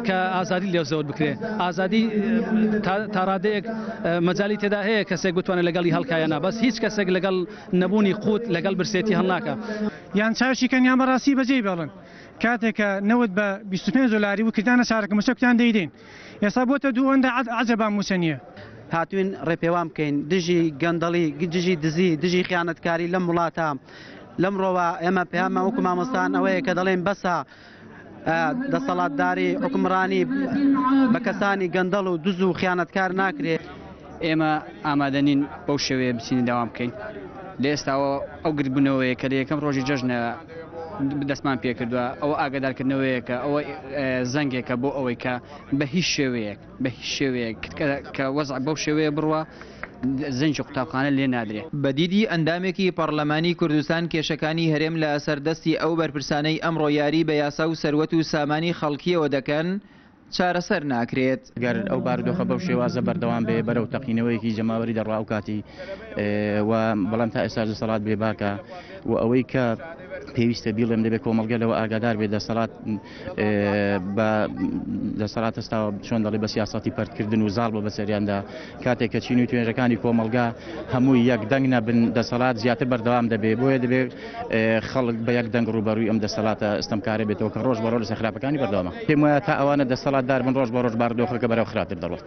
کە ئازادی لێ زەوت بکرێ. ئازادی تا ڕادەیەک مەجالی تێدا هەیە کەسێک بتوانێت لەگەڵی هەڵکا یا نا، بەس هیچ کەسێک لەگەڵ نەبوونی قوت، لەگەڵ برسێتی هەڵناکا. یان چاکی کەن یان بەڕاستی بەجێی بێڵن. کاتێک کە نەوت بە 25 دۆلاری بوو کردیانە چارەکە مووچە کوتیان دەیدەین. ئێستا بۆتە دوو ئەوەندە عەجەبا مووچە نییە. هاتووین ڕێپێوان بکەین دژی گەندەڵی، دژی دزی، دژی خیانەتکاری لەم وڵاتە. لەمڕۆوە ئێمە پەیاممان وەکو مامۆستایان ئەوەیە کە دەڵێین بەسە دەسەڵاتداری حوکمڕانی بە کەسانی گەندەڵ و دز و خیانەتکار ناکرێ. ئێمە ئامادە نین بەو شێوەیە بچین دەوام بکەین. لە ئێستاوە ئەو گردبوونەوەیە کە لە یەکەم ڕۆژی جەژنە دەستمان پێکردووە، ئەوە ئاگادارکردنەوەیەکە، ئەوە زەنگێکە بۆ ئەوەی کە بە هیچ شێوەیەک بە هیچ شێوەیەک کە وەزع بەو شێوەیە بڕوا زەنگی قوتابخانە لێ نادرێ. بە دیدی ئەندامێکی پەڕلەمانی کوردستان کێشەکانی هەرێم لە سەر دەستی ئەو بەرپرسانەی ئەمڕۆ یاری بە یاسا و سەروەت و سامانی خەڵکییەوە دەکەن چارەسەر ناکرێت. گەر ئەو بارودۆخە بەو شێوازە بەردەوام بێ بەرەو تەقینەوەیەکی جەماوەری دەڕوا ئەو کاتی و بەڵام تا ئێستاش دەسەڵات بێباکە و ئەوەی کە پێویستە بیڵێم دەبێت کۆمەڵگە لەوە ئاگادار بێت دەسەڵات بە دەسەڵات هەستاوە چۆن دەڵێ بە سیاسەتی پەرتکردن و زاڵ بە بەسەریاندا کاتێک کە چین و توێژەکانی کۆمەڵگا هەمووی یەک دەنگ نەبن دەسەڵات زیاتر بەردەوام دەبێ بۆیە دەبێت خەڵک بە یەک دەنگ ڕووبەڕووی ئەم دەسەڵاتە ستەمکارە بێتەوە کە ڕۆژ بە ڕۆژ لەسەر خراپەکانی بەردەوامە. پێم وایە تا ئەوانە دەسەڵاتدار بن ڕۆژ بە ڕۆژ بارودۆخەکە بەرەو خراپتر دەڕوات.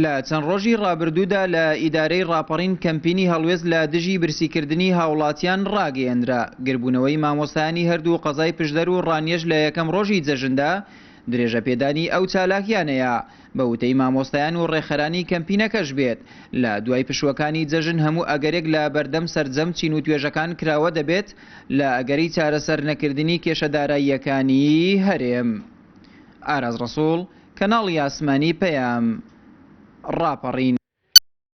لە چەند ڕۆژی ڕابردوودا لە ئیدارەی ڕاپەڕین کەمپینی هەڵوێست لە دژی برسیکردنی هاوڵاتیان ڕاگەیەنرا، گربوونەوەی مامۆستایانی هەردوو قەزای پشدەر و ڕانیەش لە یەکەم ڕۆژی جەژندا درێژەپێدانی ئەو چالاکیانەیە، بە وتەی مامۆستایان و ڕێکخەرانی کەمپینەکەش بێت، لە دوای پشووەکانی جەژن هەموو ئەگەرێک لە بەردەم سەرجەم چین و توێژەکان کراوە دەبێت لە ئەگەری چارەسەر نەکردنی کێشە داراییەکانی هەرێم. ئاراز ڕەسوڵ، کەناڵی ئاسمانی پەیام، ڕاپەڕین.